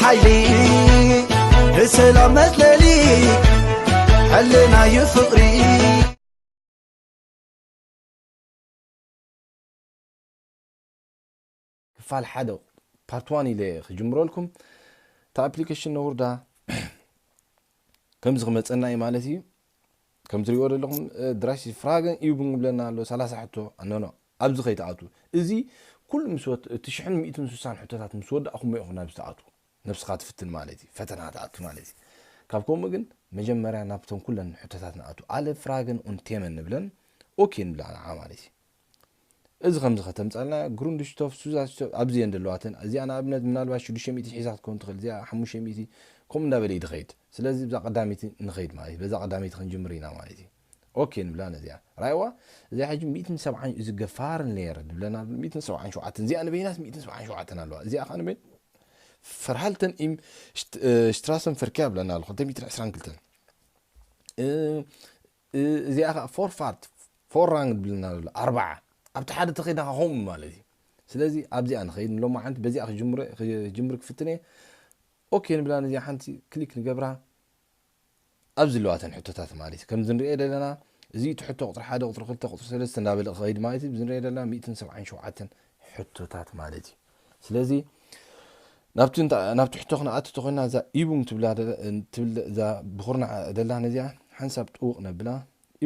ሓይሊ ንሰላም መጽለሊ፣ ሕልናዩ ፍቕሪ። ክፋል ሓደ፣ ፓርት ዋን ኢለ ክጅምረልኩም። እታ ኣፕሊኬሽን ነውርዳ። ከምዚ ክመጸና እዩ ማለት እዩ። ከም ትሪእዎ ዘለኹም ድራሽ ፍራገን እዩ ብንብለና ኣሎ። ሰላሳ ሕቶ ኣኖኖ ኣብዚ ከይትኣቱ። እዚ ኩሉ ምስ ወት እቲ ሽሕን ሚእትን ስሳን ሕቶታት ምስ ወዳእኹሞ ኢኹም ናብዚ ትኣቱ። ነብስኻ ትፍትን ማለት እዩ፣ ፈተና ትኣቱ ማለት እዩ። ካብ ከምኡ ግን መጀመርያ ናብቶም ኩለን ሕቶታት ንኣቱ። ኣለ ፍራገን ኡን ቴመን ንብለን። ኦኬ ንብላ ንዓ ማለት እዩ። እዚ ከምዚ ከተምጻልና ግሩንድሽቶፍ ሱዛስቶፍ ኣብዚ እየን ዘለዋተን። እዚኣ ንኣብነት ምናልባት ሽዱሽተ ሚእቲ ሒዛ ክትከውን ትኽእል፣ እዚኣ ሓሙሽተ ሚእቲ ከምኡ እንዳበለ እዩ ዝኸይድ። ስለዚ ብዛ ቀዳመይቲ ንኸይድ ማለት እዩ። በዛ ቀዳመይቲ ክንጅምር ኢና ማለት እዩ። ኦኬ ንብላ ነዚኣ። ራይዋ እዚኣ ሕጂ ሚእትን ሰብዓን እዚ ገፋርን ሌየር ድብለና ሚእትን ሰብዓን ሸውዓተን፣ እዚኣ ንበይናስ ሚእትን ሰብዓን ሸውዓተን ኣለዋ። እዚኣ ከዓ ንበይ ፈርሃልተን ኢም ሽት- እ፣ ሽትራሰን ፈርኪያ ብለና ኣሎ ክልተ ሚእትን ዕስራን ክልተን። እ፣ እ፣ እዚኣ ከዓ ፎር ፋርት ፎር ራንግ ድብልና ኣሎ ኣርባዓ። ኣብቲ ሓደ ተኸይዳ ከዓ ከምኡ ማለት እዩ። ስለዚ ኣብዚኣ ንኸይድ ንሎማዓንቲ በዚኣ ክጅምር ክፍትን እየ። ኦኬ ንብላ ነዚኣ ሓንቲ ክሊክ ንገብራ። ኣብ ዘለዋተን ሕቶታት ማለት እዩ። ከምዚ ንሪኦ ዘለና እዚ እቲ ሕቶ ቁፅሪ ሓደ፣ ቁፅሪ ክልተ፣ ቁፅሪ ሰለስተ እንዳበለ ክኸይድ ማለት እዩ። እዚ ንሪኦ ዘለና ሚእትን ሰብዓን ሸውዓተን ሕቶታት ማለት እዩ። ስለዚ ናብቲ እንታ- ናብቲ ሕቶ ክንኣቱ ተኾይና እዛ ኢቡም ትብላ ደለ- ትብል እዛ ብኹርና ደላ ነዚኣ ሓንሳብ ጥውቕ ነብላ።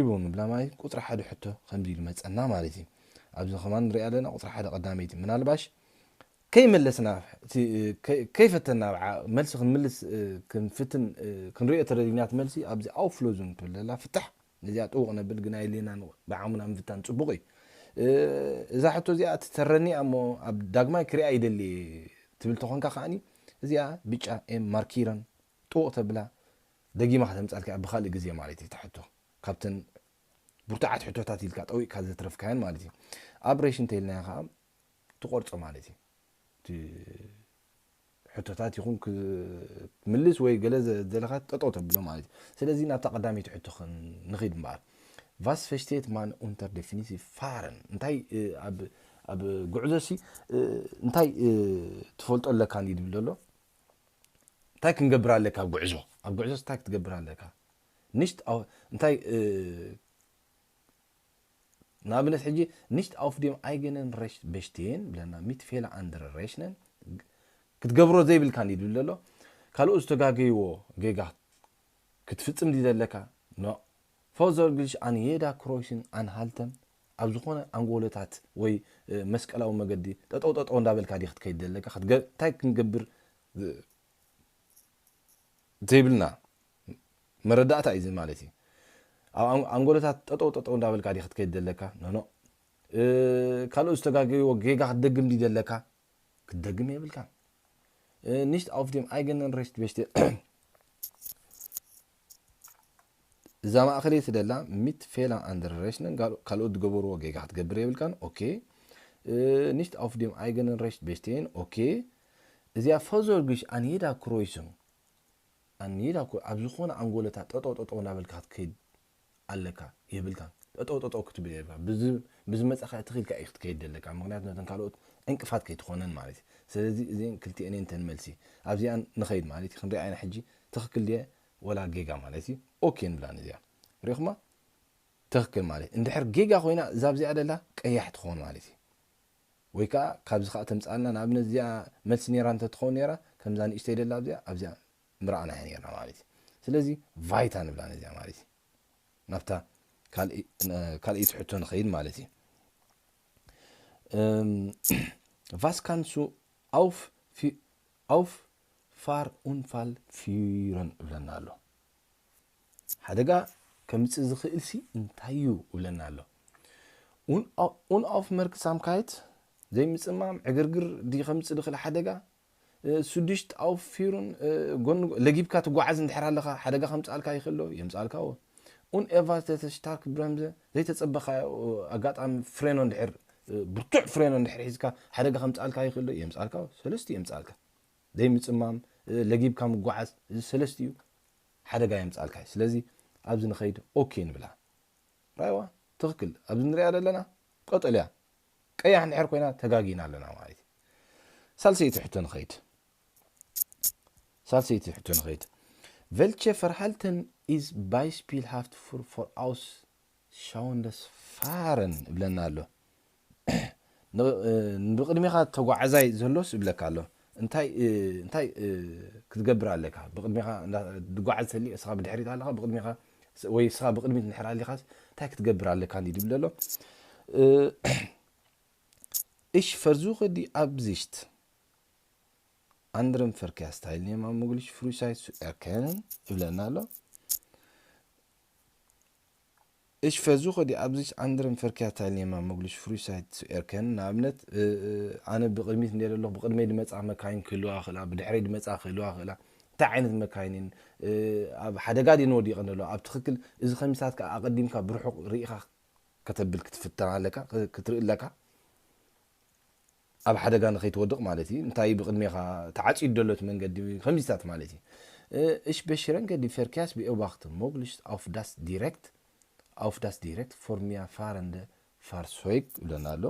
ኢቡም ንብላ ማለት ቁፅሪ ሓደ ሕቶ ከምዚ ኢሉ መፀና ማለት እዩ። ኣብዚ ከማን ንሪኣ ኣለና ቁፅሪ ሓደ ቀዳመይቲ ምናልባሽ ከይመለስና እቲ- ከይ- ከይፈተና ብዓ- መልሲ ክንምልስ እ፣ ክንፍትን እ፣ ክንሪኦ ተደሊና እቲ መልሲ ኣብዚ ኣውፍሎዙን ትብል ዘላ ፍታሕ ነዚኣ ጥውቕ ነብል ግን ኣይሌናን ብዓሙና ምፍታን ፅቡቕ እዩ። እ፣ እዛ ሕቶ እዚኣ ትተረኒ እሞ ኣብ ዳግማይ ክሪኣ ይደሊ ትብል ተኾንካ ከዓኒ እዚኣ ብጫ ኤም ማርኪረን ጥውቕ ተብላ ደጊማ ከተምፃልካ እያ ብካልእ ግዜ ማለት እዩ። እታ ሕቶ ካብተን ብርቱዓት ሕቶታት ኢልካ ጠዊቕካ ዘትረፍካየን ማለት እዩ። ኣብ ሬሽ እንተኢልናዮ ከዓ ትቆርፆ ማለት እዩ። እቲ ሕቶታት ይኹን ክትምልስ ወይ ገለ ዘ- ዘለካ ጠጠው ተብሎ ማለት እዩ። ስለዚ ናብታ ቀዳመይቲ ሕቶ ክን- ንኺድ እምበኣር። ቫስ ፈሽቴት ማን ኡንተር ዴፊኒሲ ፋረን እንታይ እ፣ ኣብ ኣብ ጉዕዞ ሲ እ፣ እንታይ እ፣ ትፈልጦ ኣለካ እንዲ ድብል ዘሎ? እንታይ ክንገብር ኣለካ ኣብ ጉዕዞ? ኣብ ጉዕዞ እንታይ ክትገብር ኣለካ? ንሽት እንታይ እ፣ ንኣብነት ሕጂ nicht auf dem eigenen Recht bestehen ብለና mit Fehler andere rechnen ክትገብሮ ዘይብልካ እንዲ ድብል ዘሎ ካልኡ ዝተጋገይዎ ጌጋ ክትፍጽም ዲ ዘለካ? ኖ። Versorglich an jeder Kreuzung anhalten ኣብ ዝኾነ ኣንጎሎታት ወይ እ፣ መስቀላዊ መገዲ ጠጠው ጠጠው እንዳበልካ ዲ ክትከይድ ዘለካ ክትገ- እንታይ ክንገብር እ፣ ዘይብልና መረዳእታ እዩ እዚ ማለት እዩ። ኣብ ኣን- ኣንጎሎታት ጠጠው ጠጠው እንዳበልካ ዲ ክትከይድ ዘለካ? ኖኖ። እ፣ ካልኦት ዝተጋገይዎ ጌጋ ክትደግም ዲ ዘለካ? ክትደግም የብልካ። Nicht auf dem eigenen Recht besteht እዛ ማእኸለይቲ ደላ mit Fehler andere rechnen ካልኦት ዝገበርዎ ጌጋ ክትገብር የብልካን። ኦኬ። Nicht auf dem eigenen Recht besteht። ኦኬ። እዚኣ versorglich an jeder Kreuzung an jeder Kreuzung ኣብ ዝኾነ ኣንጎሎታት ጠጠው ጠጠው እናበልካ ክትከይድ ኣለካ የብልካ። ጠጠው ጠጠው ክትብል የብልካ። ብዝመፀኻ እትኽኢልካ እዩ ክትከይድ ዘለካ። ምክንያቱ ነተን ካልኦት ዕንቅፋት ከይትኾነን ማለት እዩ። ስለዚ እዚን ክልቲኤን እየን ተን መልሲ ኣብዚኣን ንኸይድ ማለት እዩ። ክንሪኣ ኢና ሕጂ ትኽክል ድየ ወላ ጌጋ ማለት እዩ። ኦኬ ንብላ ነዚኣ። ሪኹማ? ትኽክል ማለት እዩ። እንድሕር ጌጋ ኮይና እዛ ኣብዚኣ ደላ ቀያሕ ትኾን ማለት እዩ። ወይ ከዓ ካብዚ ከዓ ተምፅኣልና ንኣብነት እዚኣ መልሲ ነራ እንተትኸውን ነራ ከምዛ ንእሽተይ ደላ ኣብዚኣ ኣብዚኣ ምርኣና ነርና ማለት እዩ። ስለዚ ቫይታ ንብላ ነዚኣ ማለት እዩ። ናብታ ካልእ- ካልእይቲ ሕቶ ንኸይድ ማለት እዩ። እም፣ Was kannst du auf fi- auf Fahrunfall führen እብለና ኣሎ። ሓደጋ ከምፅእ ዝኽእል ሲ እንታይ እዩ እብለና ኣሎ። Un auf Merksamkeit ዘይምፅማም ዕግርግር ዲ ከምፅእ ዝኽእል ሓደጋ ሱድሽት ኣውፊሩን ጎን ለጊብካ ትጓዓዝ እንድሕር ኣለካ ሓደጋ ከምፅኣልካ ይኽእሎ የምፅኣልካ ዎ። Un erwartetes stark bremse ዘይተፀበኻዮ ኣጋጣሚ ፍሬኖ እንድሕር ብርቱዕ ፍሬኖ እንድሕር ሒዝካ ሓደጋ ከምፅኣልካ ይኽእሎ የምፅኣልካ ዎ። ሰለስቲኡ የምፅኣልካ ዘይምፅማም ለጊብካ ምጓዓዝ እዚ ሰለስቲኡ ሓደጋ የምፅኣልካ እዩ። ስለዚ ኣብዚ ንኸይድ ኦኬ ንብላ። ራይዋ ትኽክል ኣብዚ ንሪኣ ዘለና ቀጠልያ ቀያሕ እንድሕር ኮይና ተጋጊና ኣለና ማለት እዩ። ሳልሰይቲ ሕቶ ንኸይድ። ሳልሰይቲ ሕቶ ንኸይድ። Welche Verhalten ist beispielhaft für vorausschauendes Fahren? ይብለና ኣሎ። ን- እ፣ ብቕድሜኻ ተጓዓዛይ ዘሎስ ይብለካ ኣሎ። እንታይ እ፣ እንታይ እ፣ ክትገብር ኣለካ? ብቕድሜኻ እንዳ- ትጓዓዝ ተልዩ እስኻ ብድሕሪት ኣለኻ፣ ብቕድሜኻ ስ- ወይ እስኻ ብቕድሚት እንድሕር ኣሊኻስ እንታይ ክትገብር ኣለካ እንዲ ይብል ኣሎ። እ፣ Ich versuche die Absicht anderen Verkehrsteilnehmer möglich frühzeitig zu erkennen ይብለና ኣሎ። Ich versuche die Absicht anderen Verkehrsteilnehmer möglich frühzeitig zu erkennen። ንኣብነት እ፣ እ፣ ኣነ ብቕድሚት እንደ ዘለኹ ብቕድመይ ዝመፃ መካይን ክህልዋ ክእላ፣ ብድሕረይ ዝመፃ ክህልዋ ክእላ፣ እንታይ ዓይነት መካይን እየን፣ እ፣ ኣብ ሓደጋ ድየን ወዲቐን ዘለዋ፣ ኣብ ትኽክል እዚ ከሚሳት ከዓ ኣቐዲምካ ብርሑቕ ርኢኻ ከተብል ክትፍተን ኣለካ፣ ክ- ክትርኢ ኣለካ። ኣብ ሓደጋ ንኸይትወድቕ ማለት እዩ። እንታይ ብቕድሜኻ ተዓፅዩ ደሎ እቲ መንገዲ ከምዚታት ማለት እዩ። እ፣ Ich beschränke die Verkehrsbeobachtung möglichst auf das direkt, auf das direkt vor mir fahrende Fahrzeug ይብለና ኣሎ።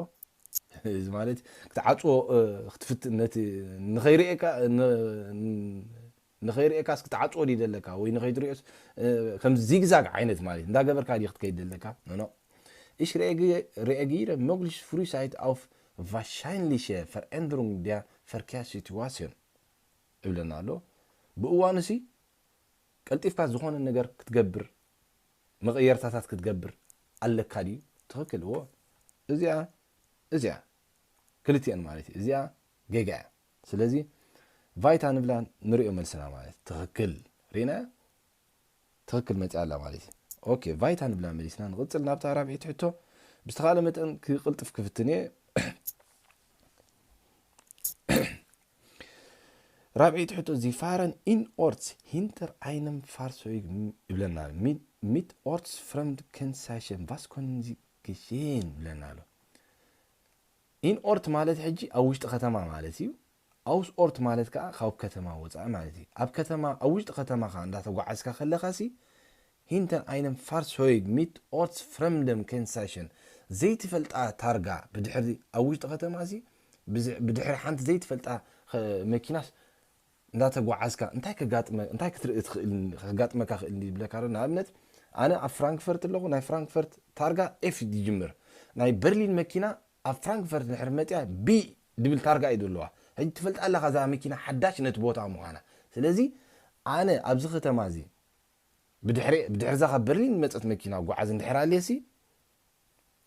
እዚ ማለት ክትዓፅዎ እ፣ ክትፍትን ነቲ ንኸይርእየካ ን- ንኸይርእየካስ ክትዓፅዎ ድዩ ዘለካ ወይ ንኸይትሪኦስ እ፣ ከም ዚግዛግ ዓይነት ማለት እንዳገበርካ ድዩ ክትከይድ ዘለካ? ኖ ኖ። Ich reagiere, reagiere möglichst frühzeitig auf wahrscheinliche Veränderungen der Verkehrssituation ይብለና ኣሎ። ብእዋኑ ሲ ቀልጢፍካ ዝኾነ ነገር ክትገብር፣ መቐየርታታት ክትገብር ኣለካ ድዩ? ትኽክል እዎ። እዚኣ እዚኣ ክልቲአን ማለት እዩ። እዚኣ ጌጋ እያ። ስለዚ ቫይታ ንብላ ንሪኦ መልስና ማለት ትኽክል ሪና ትኽክል መፅያ ኣላ ማለት እዩ። ኦኬ፣ ቫይታ ንብላ መሊስና ንቕፅል ናብታ ራብዒት ሕቶ። ብዝተኻለ መጠን ክቕልጥፍ ክፍትን እየ። ራብዒት ሕቶ፣ Sie fahren in Orts hinter einem Fahrzeug ይብለና ኣሎ። Mit, mit Ortsfremdkennzeichen, was können Sie geschehen ይብለና ኣሎ። In Ort ማለት ሕጂ ኣብ ውሽጢ ከተማ ማለት እዩ። Aus Ort ማለት ከዓ ካብ ከተማ ወፃኢ ማለት እዩ። ኣብ ከተማ ኣብ ውሽጢ ከተማ ከዓ እንዳተጓዓዝካ ከለካ ሲ hinter einem Fahrzeug mit ortsfremdem Kennzeichen ዘይትፈልጣ ታርጋ ብድሕሪ ኣብ ውሽጢ ከተማ ሲ ብዝ- ብድሕሪ ሓንቲ ዘይትፈልጣ ኸ- መኪናስ እንዳተጓዓዝካ እንታይ ከጋጥመ እንታይ ክትርኢ ትኽእል ከጋጥመካ ክእል ይብለካ ዶ? ንኣብነት ኣነ ኣብ ፍራንክፈርት ኣለኹ፣ ናይ ፍራንክፈርት ታርጋ ኤፍ ይጅምር። ናይ በርሊን መኪና ኣብ ፍራንክፈርት ድሕር መፅያ ቢ ድብል ታርጋ እዩ ዘለዋ። ሕጂ ትፈልጣ ኣለኻ እዛ መኪና ሓዳሽ ነቲ ቦታ ምዃና። ስለዚ ኣነ ኣብዚ ከተማ እዚ ብድሕሪ ብድሕርዛ ካብ በርሊን መፀት መኪና ጓዓዝ እንድሕር ኣልየሲ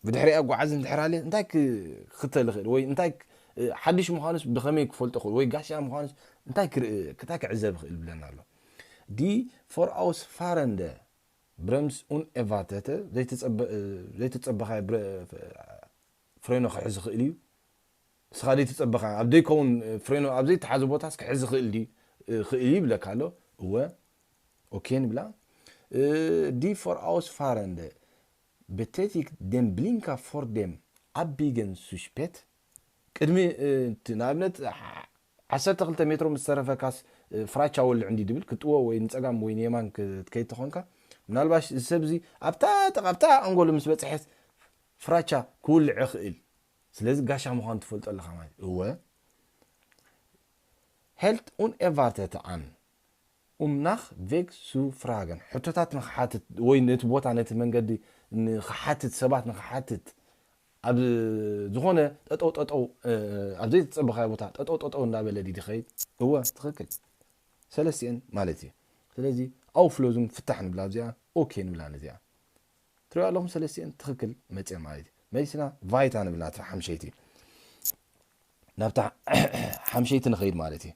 ብድሕሪኣ ጓዓዝ እንድሕር ኣልየ እንታይ ክኽተል ይኽእል ወይ እንታይ ክ- ሓድሽ ምዃኑስ ብኸመይ ክፈልጦ ክእል ወይ ጋሻ ምዃኑስ እንታይ ክርኢ እንታይ ክዕዘብ ይኽእል ይብለና ኣሎ። Die vorausfahrende bremst unerwartete ዘይተፀበ- ዘይተፀበኻዮ ብረ- ፍሬኖ ክሕዝ ይኽእል እዩ። ንስኻ ዘይተፀበኻ ኣብ ዘይከውን ፍሬኖ ኣብ ዘይተሓዘ ቦታስ ክሕዝ ይኽእል ድዩ? ይኽእል እዩ ይብለካ ኣሎ። እወ ኦኬ ንብላ። Die vorausfahrende betätigt den Blinker vor dem Abbiegen zu spät ቅድሚ እቲ ንኣብነት ዓሰርተ ክልተ ሜትሮ ምስ ተረፈካስ ፍራቻ ወልዕ እንዲ ድብል ክትጥዎ ወይ ንፀጋም ወይ ንየማን ክትከይድ ተኾንካ ምናልባሽ እዚ ሰብ እዚ ኣብታ ጠቕ ኣብታ ኣንጎሎ ምስ በፅሐስ ፍራቻ ክውልዕ ይኽእል። ስለዚ ጋሻ ምዃኑ ትፈልጦ ኣለኻ ማለት እዩ። እወ Hält unerwartet an, um nach Weg zu fragen. ሕቶታት ንክሓትት ወይ ነቲ ቦታ ነቲ መንገዲ ንክሓትት ሰባት ንክሓትት ኣብ ዝኾነ ጠጠው ጠጠው ኣብ ዘይተፀበኻዮ ቦታ ጠጠው ጠጠው እንዳበለ ድዩ ዝኸይድ? እወ ትኽክል። ሰለስቲአን ማለት እዩ። ስለዚ ኣውፍሎዙም ፍታሕ ንብላ ኣብዚኣ ኦኬ ንብላ ነዚኣ ትሪኦ ኣለኹም ሰለስቲአን ትኽክል መፅአ ማለት እዩ። መሊስና ቫይታ ንብል ናታ ሓምሸይቲ ናብታ ሓምሸይቲ ንኸይድ ማለት እዩ።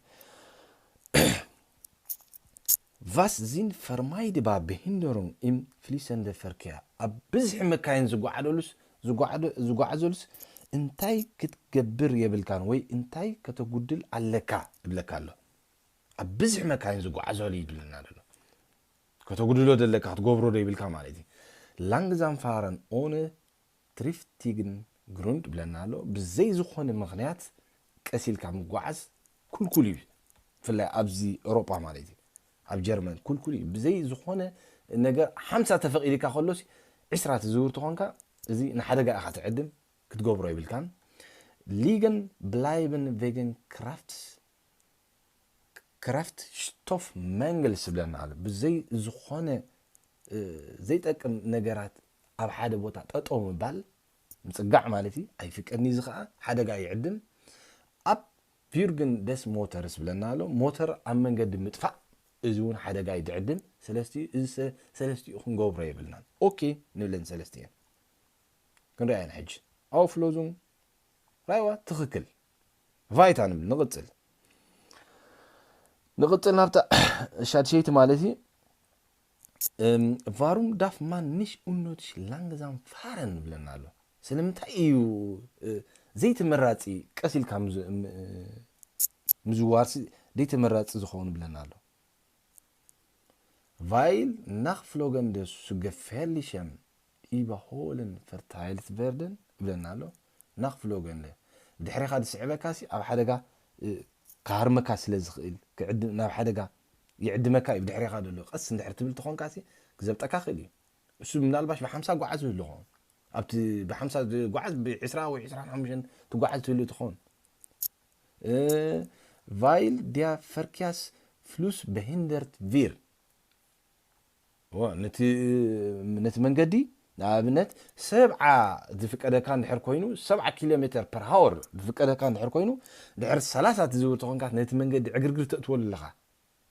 Was sind vermeidbar Behinderung im fließende Verkehr ኣብ ብዝሒ መካይን ዝጓዓደሉስ ዝጓዓደ- ዝጓዓዘሉስ እንታይ ክትገብር የብልካን ወይ እንታይ ከተጉድል ኣለካ ይብለካ ኣሎ። ኣብ ብዝሒ መካይን ዝጓዓዘሉ ይብለና ዘሎ ከተጉድሎ ዘለካ ክትገብሮ ዶ ይብልካ ማለት እዩ። Langsam fahren ohne triftigen Grund ይብለና ኣሎ። ብዘይ ዝኾነ ምኽንያት ቀስ ኢልካ ምጓዓዝ ኩልኩል እዩ። ብፍላይ ኣብዚ ኤውሮጳ ማለት እዩ ኣብ ጀርመን ኩልኩል እዩ። ብዘይ ዝኾነ ነገር ሓምሳ ተፈቒድካ ከሎሲ ዕስራ ትዝውር ተኾንካ እዚ ንሓደጋ ኢኻ ትዕድም ክትገብሮ ይብልካን። Liegen bleiben wegen Krafts ክራፍት ሽቶፍ መንግል ስብለና ኣሎ። ብዘይ ዝኾነ ዘይጠቅም ነገራት ኣብ ሓደ ቦታ ጠጠው ምባል፣ ምፅጋዕ ማለት እዩ። ኣይፍቀድኒ። እዚ ከዓ ሓደጋ ይዕድም። ኣብ ቪርግን ደስ ሞተር ስብለና ኣሎ። ሞተር ኣብ መንገዲ ምጥፋእ፣ እዚ እውን ሓደጋ ይድዕድም። ሰለስቲኡ፣ እዚ ሰለስቲኡ ክንገብሮ የብልናን። ኦኬ ንብለን ሰለስቲኤን። ክንሪኣየን ሕጂ። ኣውፍሎዙን ራይዋ ትኽክል። ቫይታ ንብል። ንቕፅል። ንቕፅል ናብታ ሻድሸይቲ ማለት እዩ። ቫሩም ዳፍ ማን ንሽ ኡኖትሽ ላንግዛም ፋረን ንብለና ኣሎ። ስለምንታይ እዩ ዘይተመራፂ ቀስ ኢልካ ምዝዋርሲ ዘይተመራፂ ዝኸውን ብለና ኣሎ። ቫይል ናኽፍሎገን ደሱ ገፌርሊሸም ኢበሆልን ፈርታይልት ቨርደን እብለና ኣሎ። ናኽፍሎገን ለ ድሕሪኻ ዝስዕበካ ሲ ኣብ ሓደጋ ክሃርመካ ስለ ዝኽእል ናብ ሓደጋ ይዕድመካ እዩ። ብድሕሪኻ ዘሎ ቀስ እንድሕር ትብል ተኾንካ ሲ ክዘብጠካ ክእል እዩ። እሱ ምናልባሽ ብሓምሳ ጓዓዝ ይህሉ ኾን ኣብቲ ብሓምሳ ዝጓዓዝ ብዕስራ ወይ ዕስራን ሓሙሽተን ትጓዓዝ ትህሉ ትኾን። ቫይል ዲያ ፈርኪያስ ፍሉስ በሂንደርት ቪር ነቲ መንገዲ ንኣብነት ሰብዓ ዝፍቀደካ እንድሕር ኮይኑ ሰብዓ ኪሎ ሜትር ፐር ሃወር ዝፍቀደካ እንድሕር ኮይኑ ድሕር ሰላሳ ትዝውር ተኾንካ ነቲ መንገዲ ዕግርግር ተእትወሉ ኣለኻ፣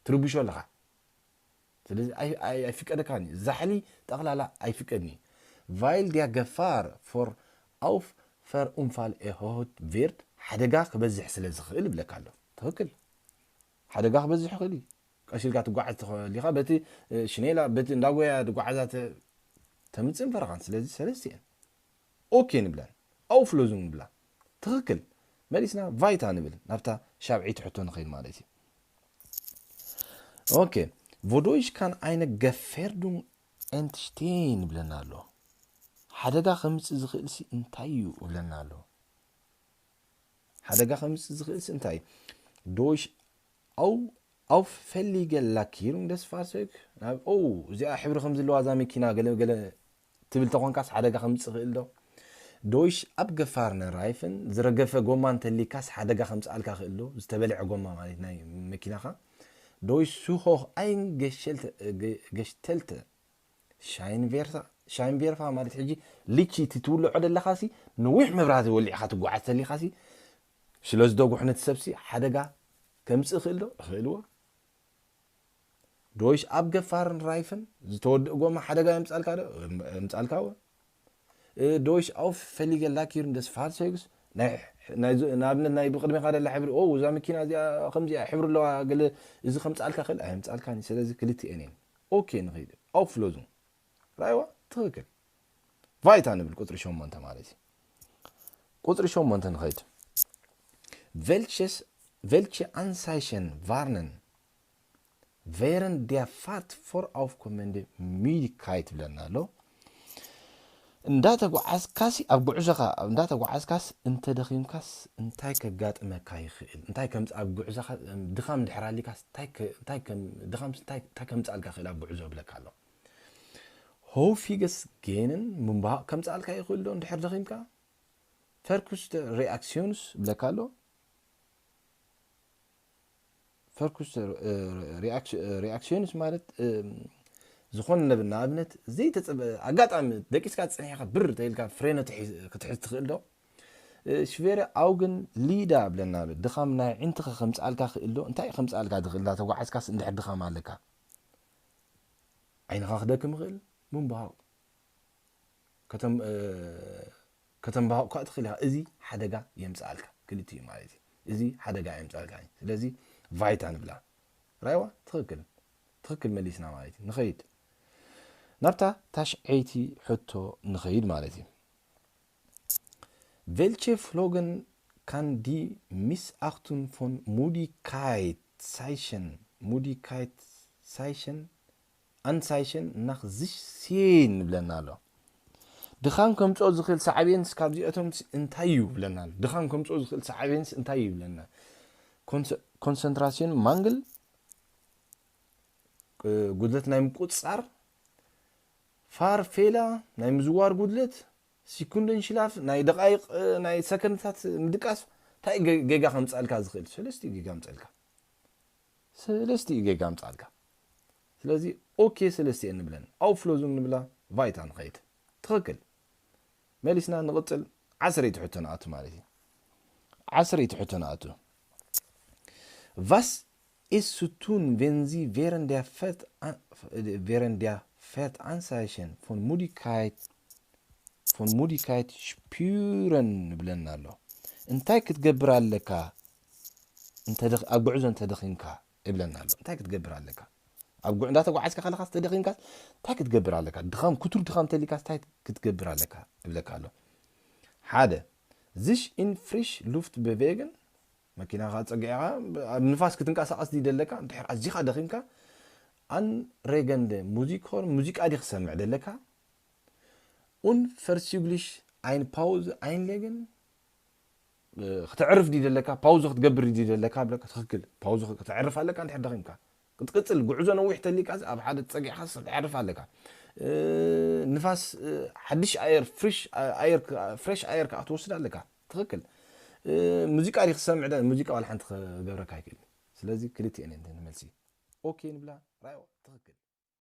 ትርብሾ ኣለኻ። ስለዚ ኣይፍቀደካን እዩ። ዛሕሊ ጠቕላላ ኣይፍቀድን እዩ። ቫይል ዲያ ገፋር ፎር ኣውፍ ፈር ኡንፋል ኤሆት ቬርድ ሓደጋ ክበዝሕ ስለ ዝኽእል ይብለካ ኣሎ። ትኽክል። ሓደጋ ክበዝሕ ይኽእል እዩ። ቀስ ኢልካ ትጓዓዝ ትኽእል ኢኻ። በቲ ሽኔላ በቲ እንዳጎያ ትጓዓዛ ተምፅእን ፈረኻን። ስለዚ ሰለስቲኤን ኦኬ ንብለን ኣውፍሎዙን ንብላ። ትኽክል መሊስና ቫይታ ንብል ናብታ ሻብዒቲ ሕቶ ንኸይድ ማለት እዩ። ኦኬ ቮዶይሽ ካን ኣይነ ገፌርዱን ኤንትሽቴን ይብለና ኣሎ። ሓደጋ ከምፅእ ዝኽእል ሲ እንታይ እዩ ይብለና ኣሎ። ሓደጋ ከምፅእ ዝኽእል ሲ እንታይ እዩ? ዶይሽ ኣው ኣው ፈሊገ ላኪሩን ደስ ፋርሰክ እዚኣ ሕብሪ ከም ዘለዋ እዛ መኪና ገለ ገለ ትብል ተኾንካስ ሓደጋ ከምፅእ ክእል ዶ? ዶይሽ ኣብ ገፋርነ ራይፍን ዝረገፈ ጎማ እንተሊካስ ሓደጋ ከምፅኣልካ ክእል ዶ? ዝተበልዐ ጎማ ማለት ናይ መኪናኻ። ዶይሽ ሱሆኽ ኣይን ገሽተልተ ሻይንቬርፋ ማለት ሕጂ ልቺ እቲ ትውልዖ ደለኻሲ ነዊሕ መብራህቲ ወሊዕኻ ትጓዓዝ ተሊኻሲ ስለ ዝደጉሕ ነቲ ሰብሲ ሓደጋ ከምፅእ ክእል ዶ? እኽእልዎ። ዶይሽ ኣብ ገፋርን ራይፍን ዝተወድእ ጎማ ሓደጋ የምፃልካ ዶ? የምፃልካ ወ ዶይሽ ኣውፍ ፈሊገ ላኪርን ደስ ፋርሰግስ ንኣብነት ናይ ብቅድሜኻ ደላ ሕብሪ ኦ እዛ መኪና እዚኣ ከምዚኣ ሕብሪ ኣለዋ ገለ እዚ ከምፃልካ ክእል ኣይምፃልካን። ስለዚ ክልቲኤን እየን። ኦኬ ንኸይድ ኣውፍሎዙ ራይዋ ትኽክል። ቫይታ ንብል ቁፅሪ ሸሞንተ ማለት እዩ። ቁፅሪ ሸሞንተ ንኸይድ። ቨልቸስ ቨልቸ ኣንሳይሸን ቫርነን ቬረን ዲያ ፋርት ፎር ኣውፍ ኮመንድ ሚድካይት ብለና ኣሎ። እንዳተጓዓዝካሲ ኣብ ጉዕዞኻ እንዳተጓዓዝካስ እንተደኺምካስ እንታይ ከጋጥመካ ይኽእል? እንታይ ከም ኣብ ጉዕዞኻ ድኻም ድሕር ኣሊካስ እንታይ ከም ድኻም እንታይ ከምፅኣልካ ይኽእል ኣብ ጉዕዞ ብለካ ኣሎ። ሆፊገስ ጌንን ምንባቕ ከምፅኣልካ ይኽእል ዶ እንድሕር ደኺምካ? ፈርኩስተ ሪኣክሲዮንስ ብለካ ኣሎ። ፈርኩስተ ሪኣክሲዮንስ ማለት ዝኾነ ነብ ንኣብነት ዘይተፀበ ኣጋጣሚ ደቂስካ ዝፀኒሕካ ብር ተኢልካ ፍሬነ ክትሕዝ ትኽእል ዶ? ሽቬረ ኣውግን ሊዳ ብለና ኣሎ። ድኻም ናይ ዕንትኸ ከምፅኣልካ ክእል ዶ? እንታይ ከምፅኣልካ ዝኽእል እንዳተጓዓዝካስ እንድሕር ድኻም ኣለካ? ዓይንኻ ክደክም ይኽእል። ምንባቕ ከተንባህቕ እኳ ትኽእል ኢኻ። እዚ ሓደጋ የምፅኣልካ ክልቲኡ ማለት እዩ። እዚ ሓደጋ የምፅኣልካ እዩ። ስለዚ ቫይታ ንብላ ራይዋ ትኽክል ትኽክል መሊስና ማለት እዩ። ንኸይድ ናብታ ታሽዐይቲ ሕቶ ንኸይድ ማለት እዩ። ቬልቼ ፍሎገን ካን ዲ ሚስ ኣክቱን ፎን ሙዲ ካይት ሳይሸን ሙዲ ካይት ሳይሸን ኣንሳይሽን ናኽዝሽ ሲን ይብለና ኣሎ። ድኻም ከምፅኦ ዝኽእል ሳዕቤንስ ካብዚኦቶም እንታይ እዩ ብለና ኣሎ። ድኻም ከምፅኦ ዝኽእል ሳዕቤንስ እንታይ እዩ ይብለና። ኮንሰንትራሲዮን ማንግል፣ ጉድለት ናይ ምቁፅፃር፣ ፋር ፌላ ናይ ምዝዋር ጉድለት፣ ሲኩንደን ሽላፍ ናይ ደቃይቕ ናይ ሰከንድታት ምድቃስ እንታይ ጌጋ ከምፅኣልካ ዝኽእል ሰለስቲ ጌጋ ምፅኣልካ። ሰለስቲኡ ጌጋ ኣምጻልካ። ስለዚ ኦኬ ሰለስቲኤን ንብለን፣ ኣውፍሎዙን ንብላ፣ ቫይታ ንኸይድ። ትኽክል። መሊስና ንቕጽል። ዓሰርይቲ ሕቶ ንኣቱ ማለት እዩ። ዓሰርይቲ ሕቶ ንኣቱ። Was ist zu tun, wenn Sie während der Fett-, während der Fetteinzeichen von Müdigkeit, von Müdigkeit spüren ንብለና ኣሎ። እንታይ ክትገብር ኣለካ እንተ ደኽ-፣ ኣብ ጉዕዞ እንተደኺምካ ይብለና ኣሎ። እንታይ ክትገብር ኣለካ? ኣብ ጉዕ እንዳተጓዓዝካ ከለካ ተደኺምካ እንታይ ክትገብር ኣለካ? ድኻም፣ ክቱር ድኻም ተሊካ እንታይ ክትገብር ኣለካ? ይብለካ ኣሎ። ሓደ፣ sich in frisch Luft bewegen፣ መኪናኻ ጸጊዕኻ ኣብ ንፋስ ክትንቀሳቐስ ድዩ ደለካ? እንድሕር ኣዚኻ ደኺምካ፣ anregende Musik hören፣ ሙዚቃ ድዩ ክሰምዕ ደለካ? Und verzüglich eine Pause einlegen፣ እ፣ ክተዕርፍ ድዩ ደለካ? ፓውዝ ክትገብር ድዩ ደለካ? ብለካ። ትኽክል። ፓውዝ ክ-፣ ክተዕርፍ ኣለካ እንድሕር ደኺምካ። ክትቅጽል፣ ጉዕዞ ነዊሕ ተሊካ ኣብ ሓደ ጸጊዕካ ክትዕርፍ ኣለካ። እ፣ ንፋስ፣ እ፣ ሓድሽ ኣየር፣ ፍሪሽ ኣየር ክ-፣ ፍሬሽ ኣየር ከኣ ትወስድ ኣለካ። ትኽክል። እ፣ ሙዚቃ ድዩ ክትሰምዕ ደ-፣ ሙዚቃ ዋላ ሓንቲ ክገብረካ ኣይክእል። ስለዚ ክልቲኤን እየን እተን መልሲ። ኦኬ ንብላ። ራይዋ። ትኽክል።